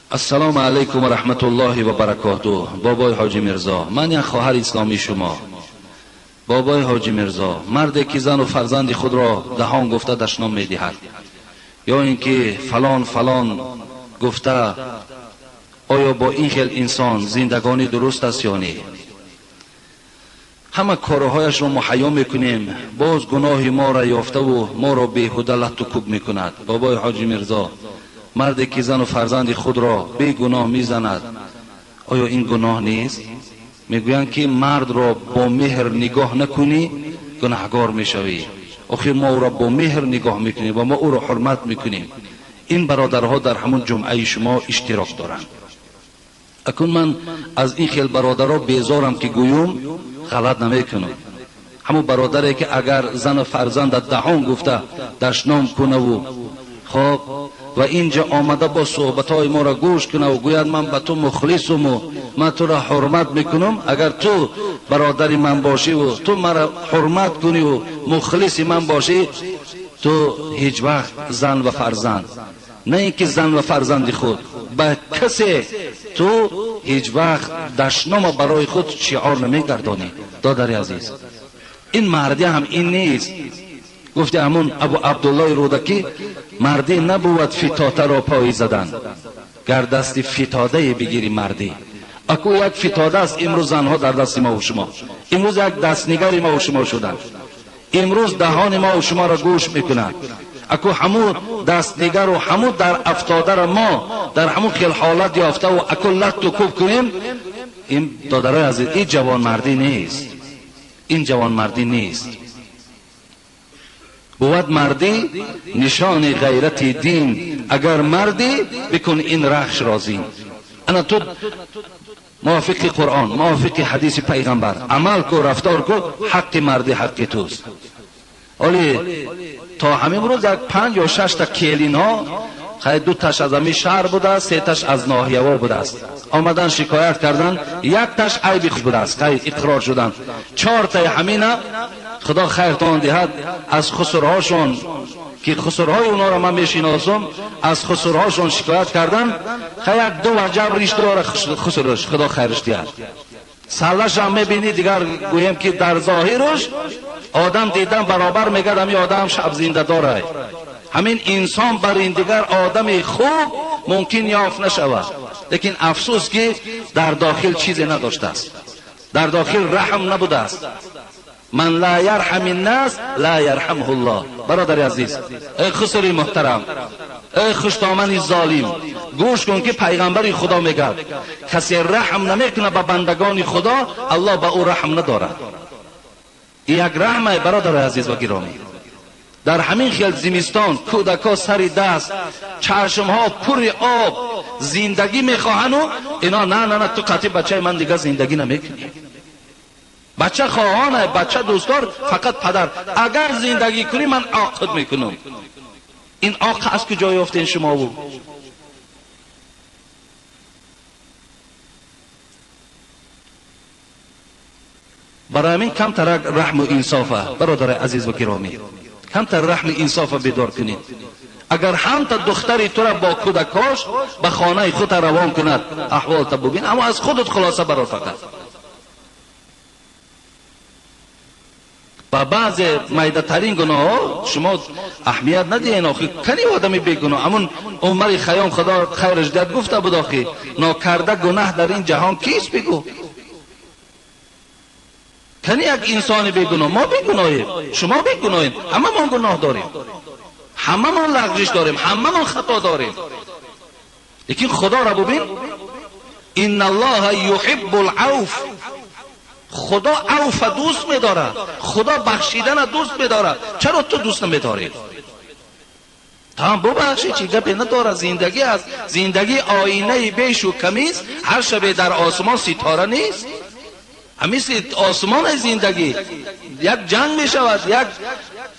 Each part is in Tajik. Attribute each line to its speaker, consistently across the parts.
Speaker 1: Ассалому алайкум ва раҳматуллоҳи ва баракотуҳ. Бобои Ҳоҷи Мирзо, ман як хоҳари исломии шумо. Бобои Ҳоҷи Мирзо, марде ки зану фарзанди худро даҳон гуфта дашном медиҳад ё ин ки фалон фалон гуфта, оё бо ин хел инсон зиндагонӣ дуруст аст ё не? Ҳама корҳояшро муҳайё мекунем, боз гуноҳи моро ёфтаву моро беҳуда латту кӯб мекунад. Бобои Ҳоҷи Мирзо, марде ки зану фарзанди худро бегуноҳ мезанад, оё ин гуноҳ нест? Мегӯянд ки мардро бо меҳр нигоҳ накунӣ, гунаҳгор мешавӣ. Охир мо ӯро бо меҳр нигоҳ мекунем ва мо ӯро ҳурмат мекунем. Ин бародарҳо дар ҳамон ҷумъаи шумо иштирок доранд. Акун ман аз ин хел бародаро безорам ки гӯюм, ғалат намекунам. Ҳамон бародаре ки агар зану фарзанда даҳон гуфта дашном кунаву хоб ва инҷа омада бо суҳбатҳои моро гӯш кунаву гӯяд ман ба ту мухлисуму ман туро ҳурмат мекунам, агар ту бародари ман бошиву ту маро ҳурмат куниву мухлиси ман бошӣ, ту ҳеҷ вақт зан ва фарзанд, на ин ки зан ва фарзанди худ, ба касе ту ҳеҷ вақт дашнома барои худ шиор намегардонӣ. Додари азиз, ин мардӣ ҳам ин нест. Гуфти ҳамун Абу Абдуллои Рӯдакӣ, мардӣ набувад фитотаро пой задан, гар дасти фитодае бигирӣ мардӣ. Аку як фитода аст имрӯз занҳо дар дасти мо ва шумо. Имрӯз як дастнигари мо ва шумо шуданд. Имрӯз даҳони мо ва шуморо гӯш мекунанд. Аку ҳамун дастнигару ҳамун дар афтодаро мо дар ҳамун хел ҳолат ёфтаву аку латту кӯб кунем, ин додарои азиз, ин ҷавонмардӣ нест. Ин ҷавонмардӣ нест. Бувад мардӣ нишони ғайрати дин, агар мардӣ бикун ин рахш розӣ. Ана ту мувофиқи Қуръон, мувофиқи ҳадиси пайғамбар амал ку, рафтор ку, ҳаққи мардӣ ҳаққи туст. Оли то ҳамин рӯз як 5 ё 6 та келинҳо, хай 2 таш аз ҳамин шаҳр будааст, 3 таш аз ноҳияҳо будааст, омадан шикоят кардан, 1 таш айби худ будааст, хай иқрор шудан. 4 таи ҳамина худо хайртон диҳад аз хусурҳошон ки хусурҳои онҳоро ман мешиносам, аз хусурҳошон шикоят кардан, хай як 2 ваҷаб риш дора хусурш, худо хайрш диҳад. Саллашам мебинӣ, дигар гӯем ки дар зоҳирш одам дидан баробар мегӯяд ҳамин одам шаб зинда дорад. Ҳамин инсон бар ин дигар одами хуб мумкин ёфт нашавад, лекин афсӯс ки дар дохил чизе надоштааст, дар дохил раҳм набудааст. Ман ла ярҳами ннас ла ярҳамҳу ллоҳ. Бародари азиз, эй хусури муҳтарам, эй хуштомани золим, гӯш кун ки пайғамбари худо мегӯяд касе раҳм намекунад ба бандагони худо, аллоҳ ба ӯ раҳм надорад. Ин як раҳмае, бародари азиз ва гиромӣ. Дар ҳамин хел зимистон кӯдакҳо сари даст, чашмҳо пури об, зиндагӣ мехоҳану ино на, на, на, ту қатъи бачаи ман дигар зиндагӣ намекунӣ. Бача хоҳонай, бача дӯстдор, фақат падар. Агар зиндагӣ кунӣ ман оқид мекунам. Ин оқ аз куҷо ёфтен шумову? Барои ҳамин камтарак раҳму инсофа, бародари азиз ва гиромӣ, камтар раҳми инсофа бедор кунед. Агар ҳамта духтари тура бо кӯдакҳош ба хонаи худ равон кунад, аҳволта бубин, аммо аз худат хулоса барор фақат. Ба баъзе майдатарин гуноҳҳо шумо аҳамият надиҳен. Охи кани одами бегуноҳ? Ҳамун Умари Хайём худо хайраш диҳад гуфта буд, охи нокарда гунаҳ дар ин ҷаҳон кист бигӯ? Кани як инсони бегуноҳ? Мо бегуноҳем, шумо бегуноҳем, ҳамамон гуноҳ дорем, ҳамамон лағжиш дорем, ҳамамон хато дорем. Лекин худоро бубин, инналлоҳа юҳиббул авф. Худо авфа дӯст медорад, худо бахшидана дӯст медорад. Чаро ту дӯст намедорӣ? Там бубахши, чӣ гапе надорад. Зиндагӣ аст, зиндагӣ оинаи бешу камист, ҳар шабе дар осмон ситора нест. Мисли осмони зиндагӣ як ҷанг мешавад, як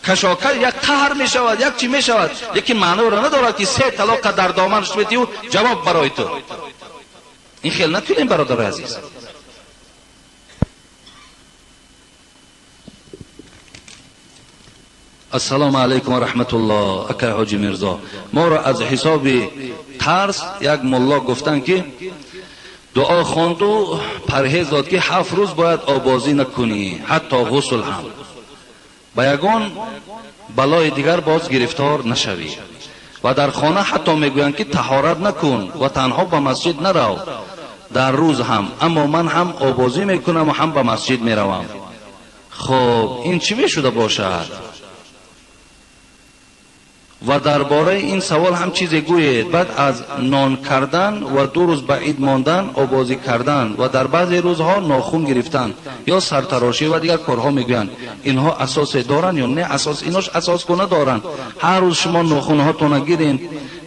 Speaker 1: кашокаш, як қаҳр мешавад, як чӣ мешавад, лекин маъноро надорад ки 3 талоқа дар доманаш медиҳу ҷавоб барои ту. Ин хел накунем, бародари азиз. Ассалому алайкум ва раҳматуллоҳ. Акай Ҳоҷи Мирзо, моро аз ҳисоби тарс як мулло гуфтанд ки дуо хонду парҳез дод ки 7 рӯз бояд обозӣ накунӣ, ҳатто ғусл ҳам, ба ягон балои дигар боз гирифтор нашавӣ. Ва дар хона ҳатто мегӯянд ки таҳорат накун ва танҳо ба масҷид нарав дар рӯз ҳам, аммо ман ҳам обозӣ мекунам ва ҳам ба масҷид меравам. Хоб ин чӣ мешуда бошад? Ва дар бораи ин савол ҳам чизе гӯед. Баъд аз нон кардан ва 2 рӯз ба ид мондан, обозӣ кардан ва дар баъзе рӯзҳо нохун гирифтан ё сартарошӣ ва дигар корҳо мегӯянд, инҳо асосе доранд ё не? Асос инош асос куна доранд. Ҳар рӯз шумо нохунҳотона гирен,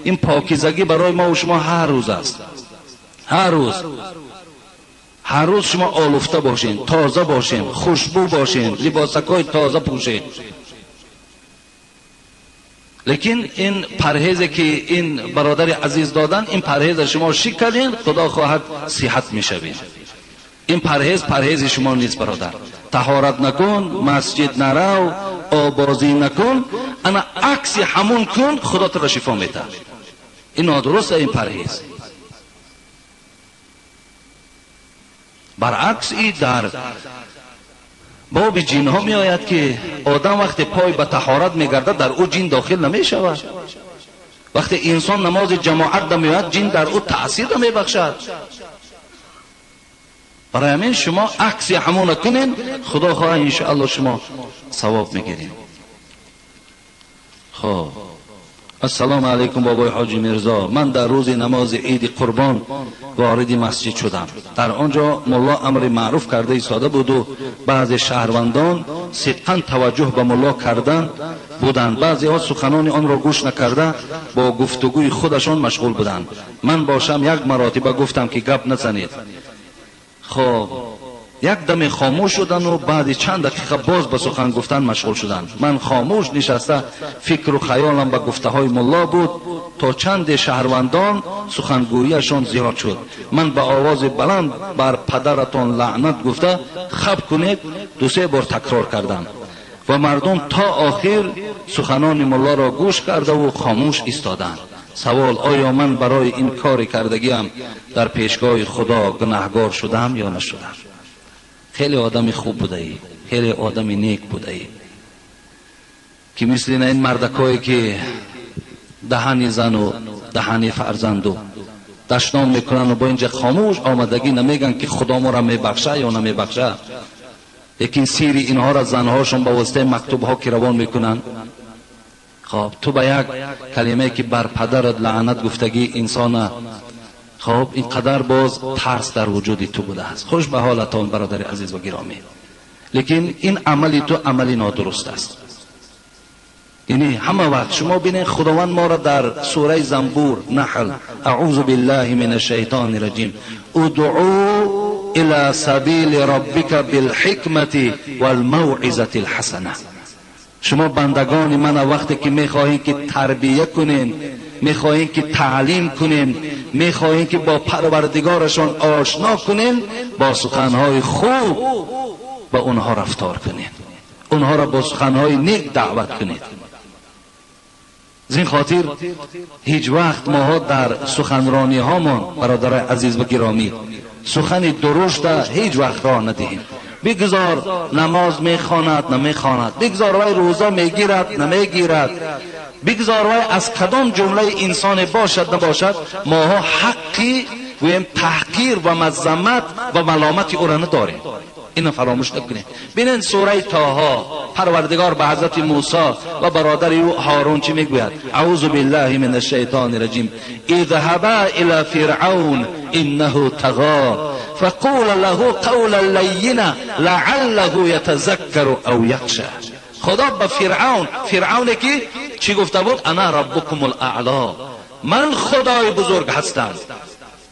Speaker 1: ин покизагӣ барои мо ва шумо ҳар рӯз аст. Ҳар рӯз, ҳар рӯз шумо олуфта бошен, тоза бошен, хушбӯ бошен, либосакҳои тоза пӯшед. Лекин ин парҳезе ки ин бародари азиз додан, ин парҳеза шумо шик кардин, худо хоҳад сиҳат мешавед. Ин парҳез парҳези шумо нест бародар. Таҳорат накун, масҷид нарав, обозӣ накун, ана акси ҳамун кун, худо туро шифо медиҳад. Ин нодуруст ин парҳез. Баръакс и дар боби ҷинҳо меояд ки одам вақте пой ба таҳорат мегардад, дар ӯ ҷин дохил намешавад. Вақте инсон намози ҷамоат намеояд, ҷин дар ӯ таъсир намебахшад. Барои ҳамин шумо акси ҳамона кунен, худо хоҳад иншоалло шумо савоб мегиред. Хоб, ассалому алайкум бобои ҳоҷи Мирзо. Ман дар рӯзи намози иди қурбон вориди масҷид шудам. Дар он ҷо мулло амри маъруф карда истода буду баъзе шаҳрвандон сидқан таваҷҷӯҳ ба мулло кардан буданд. Баъзеҳо суханони онро гӯш накарда бо гуфтугӯи худашон машғул буданд. Ман бошам як маротиба гуфтам ки гап назанед. Хоб, як даме хомӯш шудану баъди чанд дақиқа боз ба сухан гуфтан машғул шуданд. Ман хомӯш нишаста фикру хаёлам ба гуфтаҳои мулло буд то чанде шаҳрвандон сухангӯияшон зиёд шуд. Ман ба овози баланд бар падаратон лаънат гуфта хаб кунед 2-3 бор такрор кардам ва мардум то охир суханони муллоро гӯш кардаву хомӯш истоданд. Савол: оё ман барои ин кори кардагиам дар пешгоҳи Худо гунаҳгор шудам ё нашудам? Хеле одами хуб будаӣ, хеле одами нек будаӣ, ки мисли ин мардакое ки даҳани зану даҳани фарзанду дашном мекунанд бо инҷа хомӯш омадагӣ намегӯянд ки Худо моро мебахша ё намебахша, лекин сири инҳоро занҳошон ба воситаи мактубҳо ки равон мекунанд. Хоб, ту ба як калимае ки бар падарат лаънат гуфтагӣ инсона, хоб, ин қадар боз тарс дар вуҷуди ту будааст. Хуш ба ҳолатон бародари азиз ва гиромӣ. Лекин ин амали ту амали нодуруст аст. Яъне ҳама вақт шумо бинед, Худованд моро дар сураи Занбур, Наҳл, аъузу биллаҳи мин ашшайтони раҷим, удъу ила сабили роббика билҳикмати валмавъизати лҳасана. Шумо бандагони мана вақте ки мехоҳед ки тарбия кунед, мехоҳем ки таълим кунем, мехоҳем ки бо парвардигорашон ошно кунем, бо суханҳои хуб ба онҳо рафтор кунем, онҳоро бо суханҳои нек даъват кунед. Аз ин хотир ҳеҷ вақт моҳо дар суханрониҳомон, бародарои азиз ва гиромӣ, сухани дурушта ҳеҷ вақт роҳ надиҳем. Бигзор намоз мехонад, намехонад, бигзор вай рӯза мегирад, намегирад, бигзор вай аз кадом ҷумлаи инсоне бошад набошад, моҳо ҳаққи гӯем таҳқир ва мазаммат ва маломати ӯро надорем. Инро фаромӯш накунед. Бинед сураи Тоҳо, Парвардигор ба ҳазрати Мусо ва бародари ӯ Ҳорун чӣ мегӯяд? Аъузу биллаҳи мин ашшайтони раҷим. Идҳаба ила фиръавн иннаҳу тағо фақула лаҳу қавлан лаййина лааллаҳу ятазаккару ав яхша. Худо ба Фиръавн, Фиръавне ки чӣ гуфта буд? Ана раббукумул аъло, ман Худои бузург ҳастам.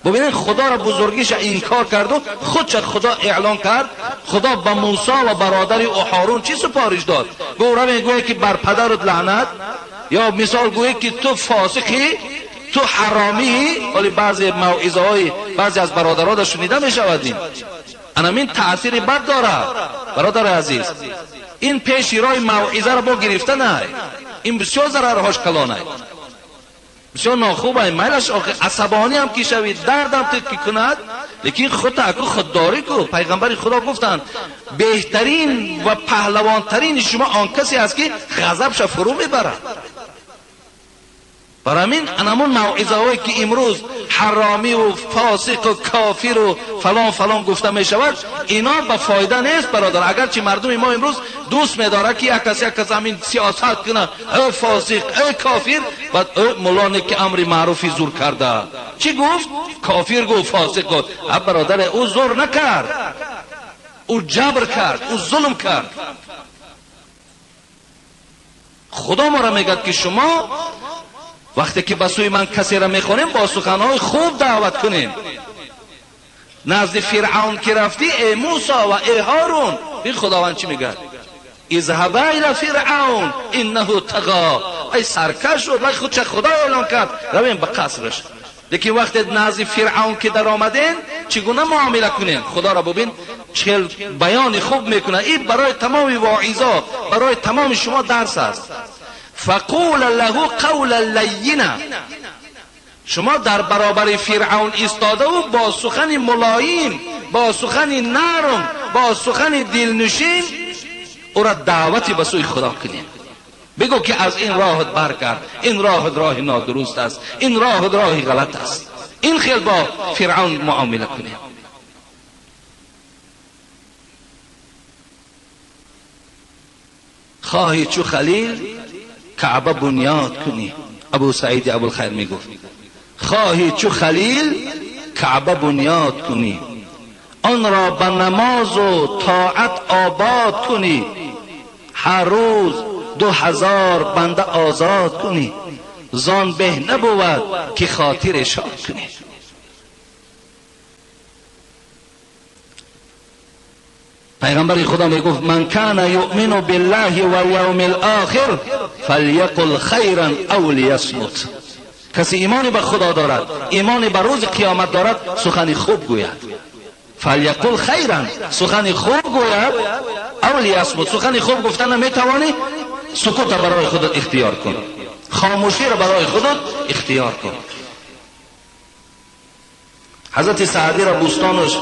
Speaker 1: Бубинед, Худоро бузургиша инкор карду худша Худо эълон кард. Худо ба Мусо ва бародари ӯ Ҳорун чӣ супориш дод? Гуфт равед гӯед ки бар падарат лаънат, ё мисол гӯед ки ту фосиқӣ, ту ҳаромӣ. Вале баъзе мавъизаҳои баъзе аз бародарода шунида мешавад. Ин анамин таъсири бад дорад, бародари азиз. Ин пеши роҳи мавъизаро бо гирифта най, ин бисёр зарарҳош калонай. بسیار ناخوبه میلش آخه عصبانی هم که شوی، دردم که کند، لیکن خودت اکو خودداری کو. پیغمبر خدا گفتند بهترین و پهلوانترین شما آن کسی است که غضبش فرو میبرد. برای همین انمون موعظه هایی که امروز حرامی و فاسق و کافر و فلان فلان گفته می شود، اینا به فایده نیست برادر. اگرچه مردم ما امروز دوست میداره که یک کس یک کس همین سیاست کنه، ای فاسق ای کافر، بعد ای مولا که امر معروفی زور کرده، چی گفت؟ کافر گفت، فاسق گفت. برادر او زور نکرد، او جبر کرد، او ظلم کرد. خدا ما را میگد که شما وقتی که به سوی من کسی را میخوانیم با سخنهای خوب دعوت کنیم. نزد فرعون که رفتی ای موسی و ای هارون، این خداوند چی میگه؟ اذهبا الی فرعون انه طغی. ای سرکش شد و خودش خدا اعلان کرد، رویم به قصرش. لیکن وقتی نزد فرعون که در آمدین چگونه معامله کنیم؟ خدا را ببین چه بیان خوب میکنه. این برای تمام واعظا، برای تمام شما درس است. فقول له قولا لینا. شما در برابر فرعون ایستاده و با سخن ملایم، با سخن نرم، با سخن دلنشین او را دعوتی به سوی خدا کنید. بگو که از این راهت برگرد، این راهت راه نادرست است، این راهت راه غلط است. این خیل با فرعون معامله کنید. خواهی چو خلیل کعبه بنیاد کنی. ابو سعید ابوالخیر میگفت خواهی چو خلیل کعبه بنیاد کنی، آن را به نماز و طاعت آباد کنی، هر روز 2000 بنده آزاد کنی، زان به نبود که خاطر شاد کنی. پیغمبر خدا میگفت من کان یؤمن بالله والیوم الاخر فلیقل خیرا او لیصمت. کسی ایمان به خدا دارد، ایمان به روز قیامت دارد، سخن خوب گوید. فلیقل خیرا، سخن خوب گوید، او لیصمت. سخن خوب گفتن نمیتوانی، سکوت برای خودت اختیار کن، خاموشی را برای خودت اختیار کن. حضرت سعدی را بوستانش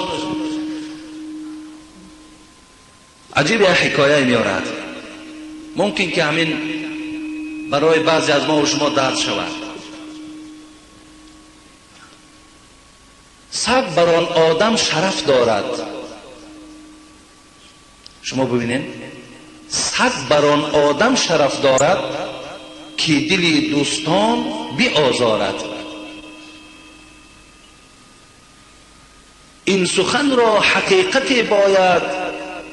Speaker 1: عجیب یک حکایه میارد، ممکن که همین برای بعضی از ما و شما درد شود. سگ بر آن آدم شرف دارد. شما ببینین، سگ بر آن آدم شرف دارد که دل دوستان بیازارد. این سخن را حقیقت باید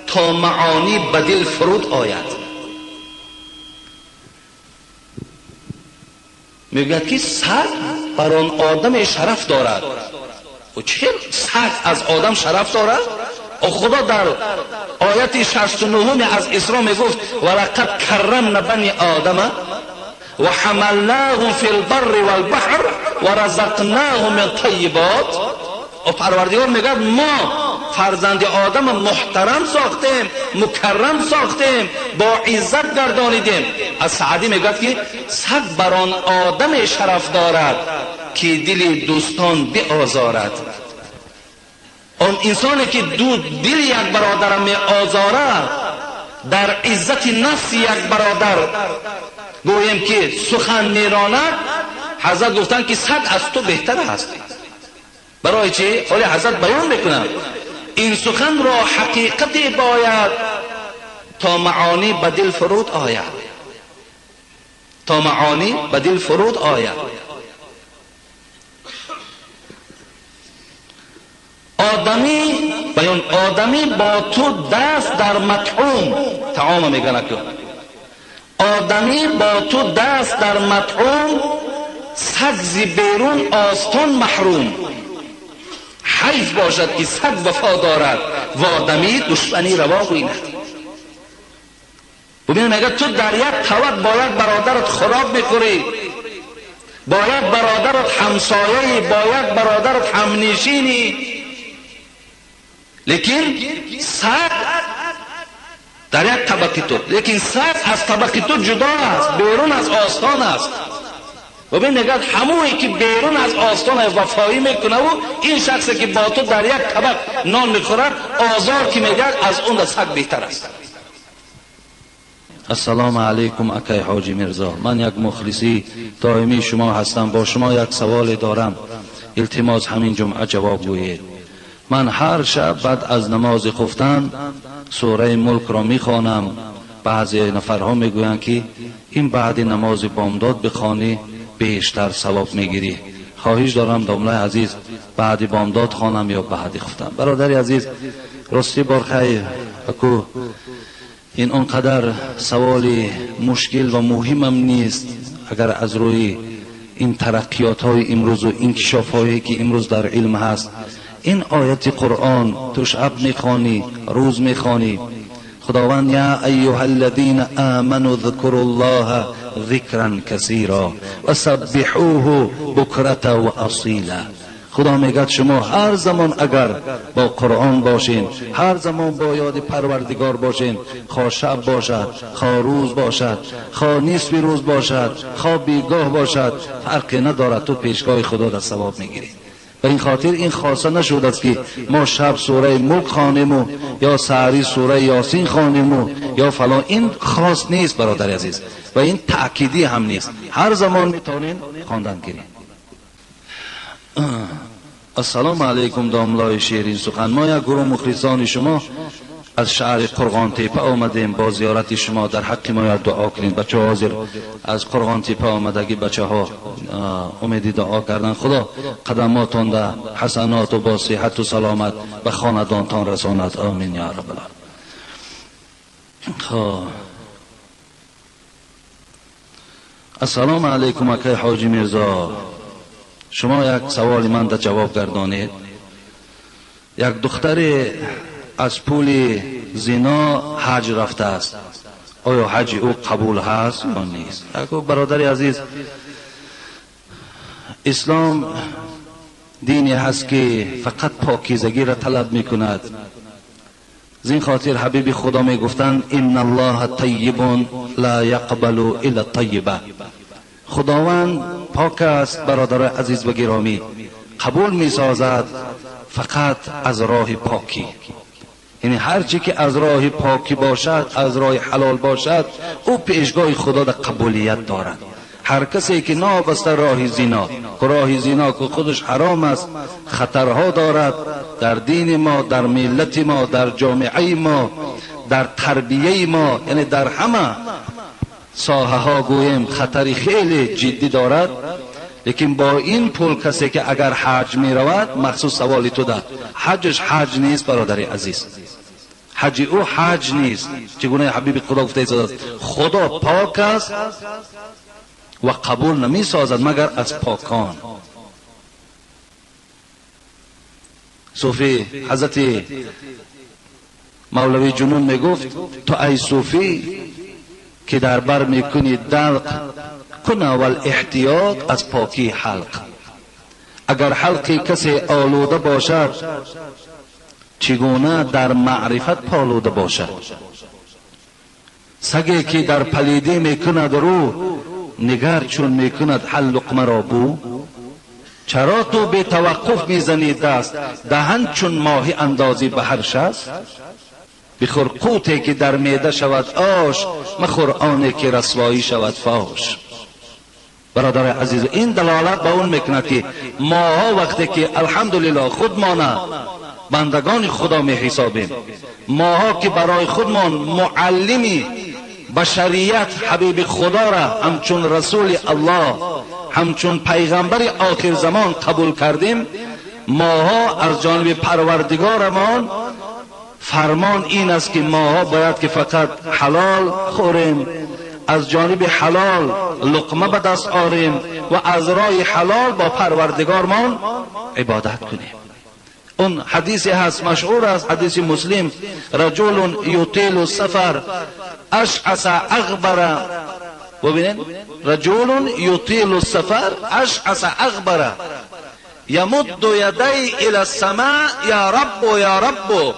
Speaker 1: تا معانی به دل فرود آید. میگوید که سگ بر آن آدم شرف دارد. و چه سگ از آدم شرف دارد؟ و خدا در آیت 69 از اسراء میگفت ولقد کرمنا بنی آدم و حملناهم فی البر والبحر و رزقناهم من طیبات. و پروردگار میگه ما فرزند آدم محترم ساختیم، مکرم ساختیم، با عزت گردانیدیم. از سعدی میگه که سگ بر آن آدم شرف دارد که دل دوستان بیازارد. آن انسانی که دل یک برادر می آزارد، در عزت نفس یک برادر گوییم که سخن میراند، حضرت گفتند که سگ از تو بهتر است. برای چی؟ حالا حضرت بیان میکنند این سخن را حقیقتی باید تا معانی به دل فرود آید، تا معانی به دل فرود آید. آدمی بیان، آدمی با تو دست در مطعوم، طعام میگن که آدمی با تو دست در مطعوم، سگ ز بیرون آستان محروم. حیف باشد که سگ وفا دارد و آدمی دشمنی روا گویند. ببین میگه تو در یک طبق با یک برادرت خوراک میخوری، با یک برادرت همسایه‌ای، با یک برادرت همنشینی، لیکن سگ در یک طبقی تو، لیکن سگ از طبقی تو جدا است، بیرون از آستان است. ببین نگاه همونی که بیرون از آستان وفایی میکنه و این شخصی که با تو در یک طبق نان میخورد آزار که میگه از اون از سگ بهتر است. السلام علیکم اکای حاجی میرزا، من یک مخلصی دائمی شما هستم، با شما یک سوال دارم، التماس همین جمعه جواب گویید. من هر شب بعد از نماز خفتن سوره ملک را میخوانم. بعضی نفرها میگویند که این بعد نماز بامداد بخوانی بیشتر ثواب میگیری. خواهش دارم داملای عزیز بعد بامداد خوانم یا بعد خفتن؟ برادر عزیز، راستی بارخیر اکو این اونقدر سوال مشکل و مهمم نیست. اگر از روی این ترقیات های امروز و انکشاف هایی که امروز در علم هست، این آیت قرآن تو شب میخوانی، روز میخوانی، خداوند یا ایها الذین آمنوا اذکروا الله ذکرا کثیرا و سبحوه بکرة و اصیلا. خدا میگه شما هر زمان اگر با قرآن باشین، هر زمان با یاد پروردگار باشین، خواه شب باشد، خواه روز باشد، خواه نصف روز باشد، خواه بیگاه باشد، فرقی ندارد، تو پیشگاه خدا در ثواب میگیری. به این خاطر این خاصه نشد است که ما شب سوره ملک خوانیم و یا سحری سوره یاسین خوانیم و یا فلان، این خاص نیست برادر عزیز و این تأکیدی هم نیست. هر زمان میتونین خواندن گیرین. السلام علیکم داملای شیرین سخن، ما یک گروه مخلصان شما از شهر قرغان تیپه آمدیم با زیارت شما، در حق ما یک دعا کنید. بچه ها حاضر از قرغان تیپه آمدگی، بچه ها امیدی دعا کردن، خدا قدماتان ده حسنات و با صحت و سلامت به خاندانتان رساند، آمین یا رب العالمین. خب السلام علیکم اکای حاجی میرزا، شما یک سوال من در جواب گردانید. یک دختر از پول زنا حج رفته است، آیا حج او قبول هست یا نیست؟ برادر عزیز، اسلام دینی هست که فقط پاکیزگی را طلب میکند. زین خاطر حبیب خدا میگفتند ان الله طیب لا یقبل الا طیبه. خداوند پاک است برادر عزیز و گرامی، قبول میسازد فقط از راه پاکی. یعنی هر چی که از راه پاکی باشد، از راه حلال باشد، او پیشگاه خدا در قبولیت دارد. هر کسی که نابسته راه زنا، راه زنا که خودش حرام است، خطرها دارد در دین ما، در ملت ما، در جامعه ما، در تربیه ما، یعنی در همه ساحه ها گوییم خطری خیلی جدی دارد. لیکن با این پول کسی که اگر حج می رود، مخصوص سوالی تو ده، حجش حج نیست برادر عزیز، حج او حج نیست. چگونه حبیب خدا گفته است خدا پاک است و قبول نمی سازد مگر از پاکان. صوفی حضرت مولوی جنون می گفت تو ای صوفی که در بر میکنی دلق، کن اول احتیاط از پاکی حلق. اگر حلق کسی آلوده باشد، چگونه در معرفت پالوده باشد؟ سگی که در پلیدی میکند رو، نگر چون میکند حل لقمه را بو. چرا تو به توقف میزنی دست، دهن چون ماهی اندازی به هر شست؟ بخور قوتی که در معده شود آش، مخور آنی که رسوایی شود فاش. برادر عزیز، این دلالت به اون میکند که ماها وقتی که الحمدلله خودمانه بندگان خدا می حسابیم، ماها که برای خودمان معلمی بشریت حبیب خدا را همچون رسول الله، همچون پیغمبر آخر زمان قبول کردیم، ماها از جانب پروردگارمان فرمان این است که ماها باید که فقط حلال خوریم، از جانب حلال لقمه به دست آریم و از راه حلال با پروردگارمان عبادت کنیم. اون حدیثی هست مشهور است، حدیث مسلم، رجل یطیل السفر اشعث اغبر. ببینید، رجل یطیل السفر اشعث اغبر یمد یدی الی السماء یا رب یا رب.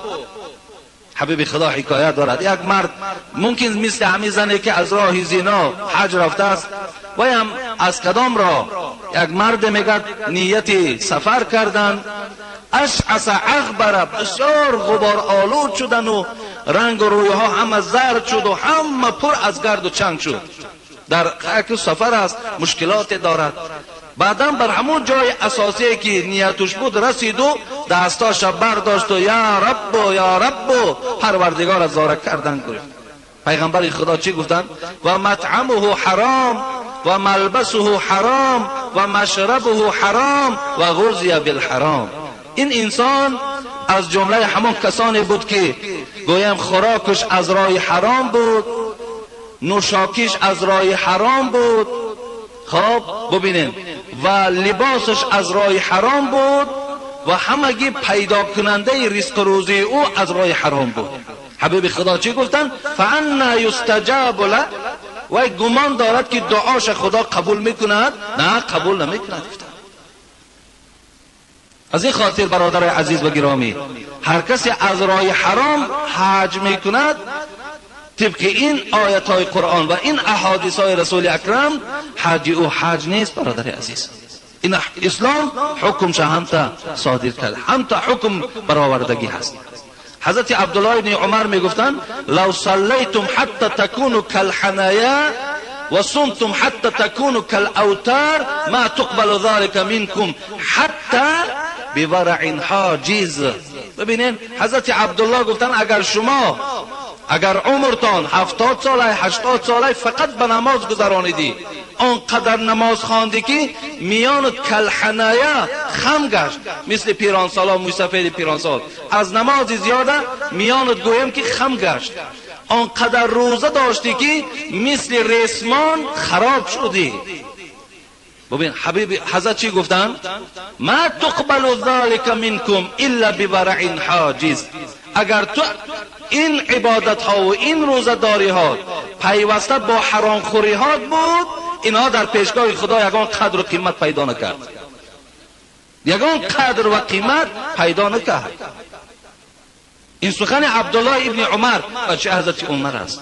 Speaker 1: حبیب خدا حکایت دارد، یک مرد ممکن مثل همین زنی که از راه زنا حج رفته است و هم از کدام راه، یک مرد میگه نیت سفر کردن، اشعث اغبر، بسیار غبار آلود شدن و رنگ و روی ها همه زرد شد و همه پر از گرد و چنگ شد. در یک سفر است، مشکلات دارد. بعدا بر همون جای اساسی که نیتش بود رسید و دستاش برداشت و یا رب و یا رب و پروردگار زاره کردن گرفت. پیغمبر خدا چی گفتن؟ و مطعمه حرام و ملبسه حرام و مشربه حرام و غذی بالحرام. این انسان از جمله همون کسانی بود که گویم خوراکش از راه حرام بود، نوشاکیش از راه حرام بود، خب ببینیم، و لباسش از راه حرام بود و همگی پیدا کننده رزق روزی او از راه حرام بود. حبیب خدا چی گفتن؟ فانا یستجاب له. و گمان دارد که دعاش خدا قبول میکند؟ نه، قبول نمیکند. از این خاطر برادر عزیز و گرامی، هر کسی از راه حرام حج میکند طبق این آیت های قرآن و این احادیث های رسول اکرم، حج او حج نیست برادر عزیز. این اسلام حکمش هم تا صادر کرد، هم تا حکم برآوردگی هست. حضرت عبدالله بن عمر میگفتند لو صلیتم حتی تکونوا کالحنایا و صمتم حتی تکونوا کالاوتار ما تقبل ذلك منكم حتی بورع حاجز. ببینین حضرت عبدالله گفتن اگر شما، اگر عمرتان 70 ساله 80 ساله فقط به نماز گذرانیدی، آنقدر نماز خواندی که میان کلحنایا خم گشت، مثل پیرانسالا، موسفید پیرانسال، از نماز زیاده میانت گویم که خم گشت، آنقدر روزه داشتی که مثل ریسمان خراب شدی. ببین حبیب حضرت چی گفتن؟ ما تقبل ذلك منكم الا بورع حاجز. اگر تو این عبادت ها و این روزه داری ها پیوسته با حرام خوری ها بود، اینها در پیشگاه خدا یگان قدر و قیمت پیدا نکرد، یگان قدر و قیمت پیدا نکرد. این سخن عبدالله ابن عمر و چه حضرت عمر است.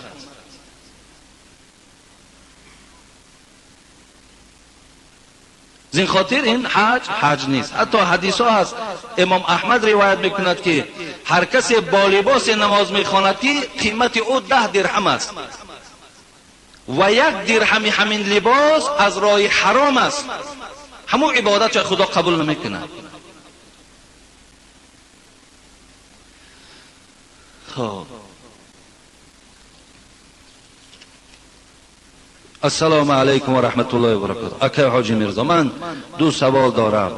Speaker 1: زین خاطر این حج حج نیست. حتی حدیث ها هست، امام احمد روایت میکند که هر کسی با لباس نماز میخواند که قیمت او 10 درهم است و 1 درهم همین لباس از راه حرام است، همون عبادت خدا قبول نمیکند. خب السلام علیکم و رحمت الله و برکاته. اکی حاجی میرزا، من 2 سوال دارم،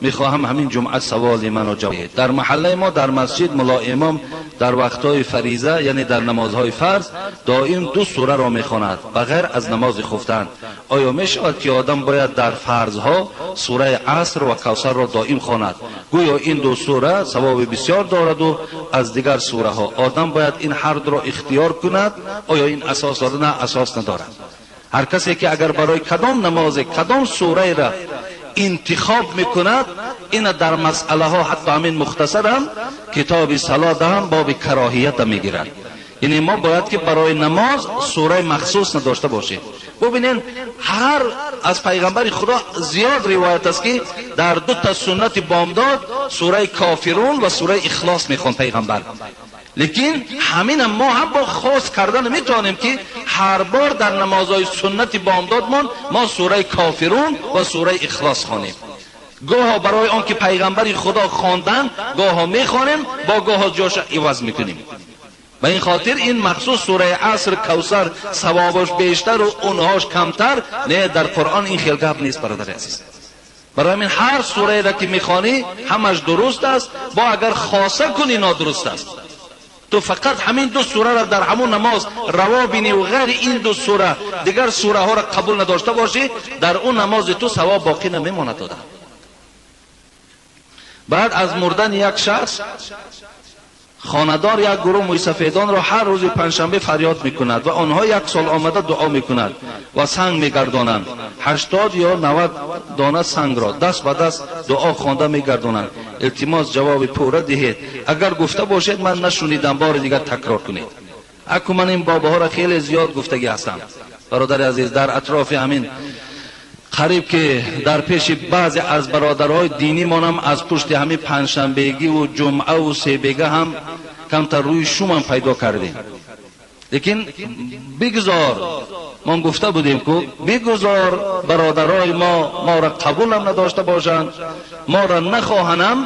Speaker 1: میخواهم همین جمعه سوال منو جواب بدهید. در محله ما در مسجد ملا امام در وقتهای فریضه، یعنی در نمازهای فرض، دائم 2 سوره را میخواند بغیر از نماز خفتن. آیا میشود که آدم باید در فرضها سوره عصر و کوثر را دائم خواند؟ گویا این 2 سوره ثواب بسیار دارد و از دیگر سوره ها آدم باید این هر دو را اختیار کند. آیا این اساس دارد؟ نه، اساس ندارد. هر کسی که اگر برای کدام نماز کدام سوره را انتخاب میکند، این در مسئله ها حتی همین مختصر هم کتاب صلات هم باب کراهیت میگیرد. یعنی ما باید که برای نماز سوره مخصوص نداشته باشیم. ببینین هر از پیغمبر خدا زیاد روایت است که در 2 تا سنت بامداد سوره کافرون و سوره اخلاص میخوان پیغمبر. لیکن همین ما هم با خاص کردن میتونیم که هر بار در نمازهای سنت بامدادمان ما سوره کافرون و سوره اخلاص خوانیم. گاه برای آن که پیغمبر خدا خواندن گاه میخوانیم، با گاه جاش عوض میکنیم. به این خاطر این مخصوص سوره عصر کوثر ثوابش بیشتر و اونهاش کمتر، نه، در قرآن این خیلی گپ نیست برادر عزیز. برای همین هر سوره را که میخوانی همش درست است، با اگر خاصه کنی نادرست است. تو فقط همین 2 سوره را در همون نماز روا بینی و غیر این 2 سوره دیگر سوره ها را قبول نداشته باشی، در اون نماز تو ثواب باقی نمیماند داده. بعد از مردن یک شخص Хонадор як гурӯҳ мӯйсафедонро ҳар рӯзи панҷшанбе фарёд мекунад ва онҳо як сол омада дуо мекунад ва санг мегардонанд. 80 ё 90 дона сангро даст ба даст дуо хонда мегардонанд. Илтимос ҷавоби пурра диҳед. Агар гуфта бошед ман нашунидам, бори дигар такрор кунед. Аку ман ин бобаҳоро хеле зиёд гуфтагӣ ҳастам. Бародари азиз, дар атрофи ҳамин қариб ки дар пеши баъзе аз бародарҳои динимонам аз пушти ҳамин панҷшанбегиву ҷумъаву себега ҳам камтар рӯи шумам пайдо кардем. Лекин бигзор, мо гуфта будем ку бигзор бародарои мо моро қабулам надошта бошанд, моро нахоҳанам,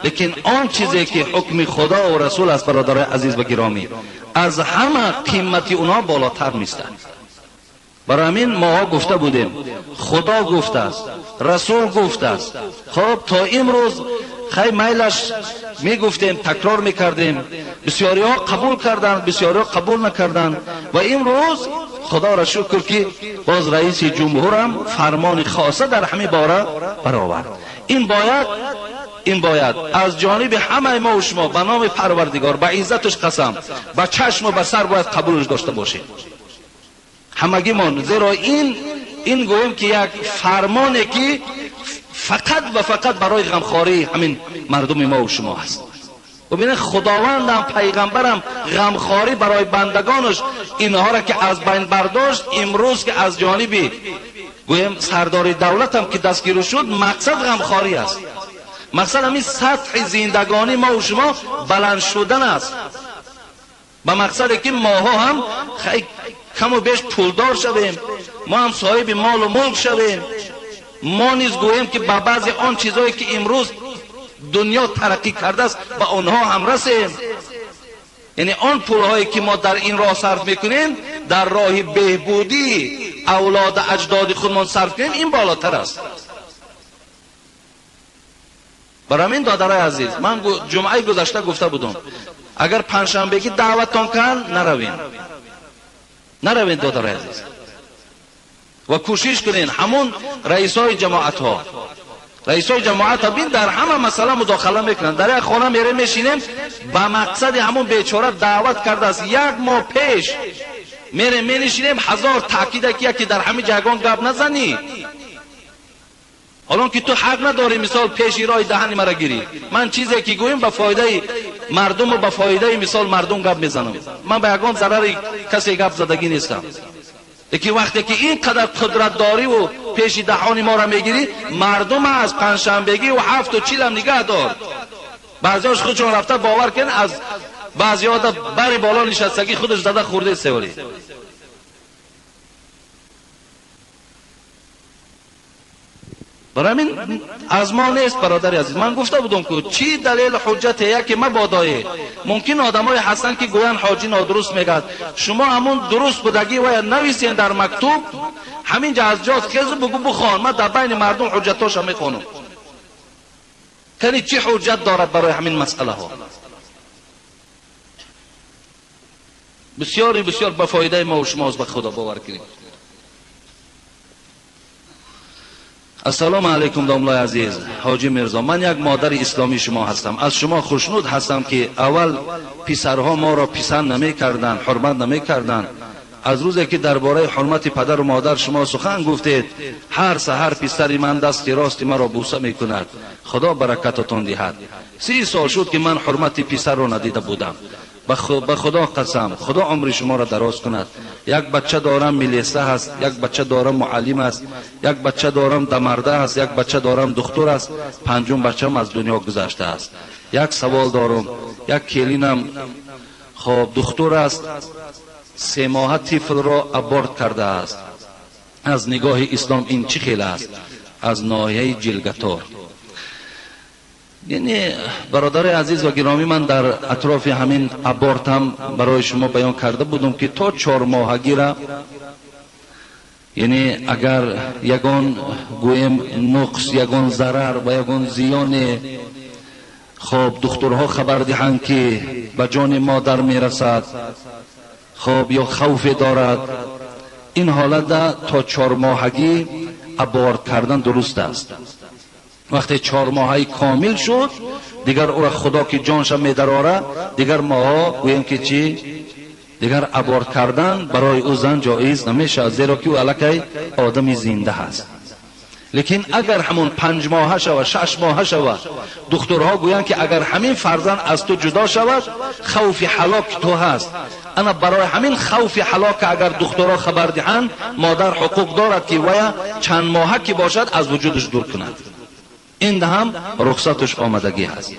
Speaker 1: лекин он чизе ки ҳукми худо ва расул аст, бародарои азиз ва гиромӣ, аз ҳама қимати онҳо болотар меистад. Барои ҳамин моҳо гуфта будем, худо гуфтааст, расул гуфтааст. Хоб то имрӯз хай майлаш мегуфтем, такрор мекардем, бисёриҳо қабул карданд, бисёриҳо қабул накарданд. Ва имрӯз худоро шукр ки боз раиси ҷумҳурам фармони хоса дар ҳамин бора баровард. Ин бояд аз ҷониби ҳамаи мо ва шумо ба номи Парвардигор, ба иззаташ қасам, ба чашму ба сар бояд қабулш дошта бошем ҳамагимон. Зеро ин гӯем ки як фармоне ки фақат ва фақат барои ғамхории ҳамин мардуми мо ва шумо аст. Бубинед, худовандам пайғамбарам ғамхорӣ барои бандагонаш инҳоро ки аз байн бардошт, имрӯз ки аз ҷониби гӯем сардори давлатам ки дастгирӣ шуд, мақсад ғамхорӣ аст. Мақсад ҳамин сатҳи зиндагонии мо ва шумо баланд шудан аст, ба мақсаде ки моҳо ҳам каму беш пулдор шавем, мо ҳам соҳиби молу мулк шавем. Мо низ гӯем ки ба баъзе он чизҳое ки имрӯз дунё тараққӣ кардааст ба онҳо ҳам расем. Яъне он пулҳое ки мо дар ин роҳ сарф мекунем, дар роҳи беҳбудии авлоду аҷдоди худмон сарф кунем, ин болотар аст. Барои ҳамин додарои азиз, ман ҷумъаи гузашта гуфта будам, агар панҷшанбегӣ даъваттон кан, наравем, наравем додарои азиз, ва кӯшиш кунед ҳамон раисои ҷамоатҳо, раисои ҷамоатҳо бин дар ҳама масъала мудохала мекунанд. Дар як хона мерем мешинем, ба мақсади ҳамон бечора даъват кардааст як моҳ пеш мерем менишинем, ҳазор таъкида ки яке дар ҳамин ҷайгон гап назанӣ, ҳолон ки ту ҳақ надорӣ мисол пеши роҳи даҳани мара гирӣ. Ман чизе ки гӯем ба фоидаи мардуму ба фоидаи мисол мардум гап мезанам, ман ба ягон зарари касе гап задагӣ нестам. Лекин вақте ки ин қадар қудратдориву пеши даҳони моро мегирӣ, мардум аз панҷшанбегӣ ва 7:40 нигаҳ дор. Баъзеҳош худшон рафта бовар кун, аз баъзеҳо бари боло нишастагӣ худаш зада хӯрде севарӣ. Барои ҳамин аз мо нест бародари азиз. Ман гуфта будам ку чӣ далел ҳуҷҷате яке мабодое. Мумкин одамое ҳастанд ки гӯянд ҳоҷӣ нодуруст мегӯяд. Шумо ҳамун дуруст будагӣ вая нависен дар мактуб, ҳамин ҷа аз ҷоз хезу бугӯ бухон, ман дар байни мардум ҳуҷҷатҳоша мехонам. Кани чӣ ҳуҷҷат дорад барои ҳамин масъалаҳо? Бисёри бисёр ба фоидаи мо ва шумост, ба худо бовар кунед. Ассалому алайкум домлаи азиз, ҳоҷӣ Мирзо, ман як модари исломии шумо ҳастам. Аз шумо хушнуд ҳастам ки аввал писарҳо моро писанд намекарданд, ҳурмат намекарданд. Аз рӯзе ки дар бораи ҳурмати падару модар шумо сухан гуфтед, ҳар саҳар писари ман дасти рости маро бӯса мекунад. Худо баракататон диҳад. 30 сол шуд ки ман ҳурмати писарро надида будам. Ба худо қасам, худо умри шуморо дароз кунад. Як бача дорам милиса ҳаст, як бача дорам муаллим аст, як бача дорам дамарда аст, як бача дорам духтур аст, панҷум бачам аз дунё гузаштааст. Як савол дорам, як келинам хоб духтур аст, 3 моҳа тифлро аборт кардааст. Аз нигоҳи ислом ин чӣ хел аст? Аз ноҳияи Ҷилгатор. Яъне бародари азиз ва гиромӣ, ман дар атрофи ҳамин абортам барои шумо баён карда будам ки то 4 моҳагира, яъне агар ягон гӯем нуқс, ягон зарар ва ягон зиёне хоб духтурҳо хабар диҳанд ки ба ҷони модар мерасад, хоб ё хавфе дорад, ин ҳолатда то 4 моҳагӣ аборт кардан дуруст аст. Вақте 4 моҳаи комил шуд, дигар ӯро Худо ки ҷонша медарора, дигар моҳо гӯем ки чӣ? Дигар аборт кардан барои ӯ зан ҷоиз намешавад, зеро ки ӯ аллакай одами зинда ҳаст. Лекин агар ҳамон 5 моҳа шавад, 6 моҳа шавад, духтурҳо гӯянд ки агар ҳамин фарзанд аз ту ҷудо шавад, хавфи ҳалок ту ҳаст. Ана барои ҳамин хавфи ҳалок агар духтурҳо хабар диҳанд, модар ҳуқуқ дорад ки вая чанд моҳа ки бошад аз вуҷудаш дур кунад. Ин ҳам рухсаташ омадагӣ ҳаст.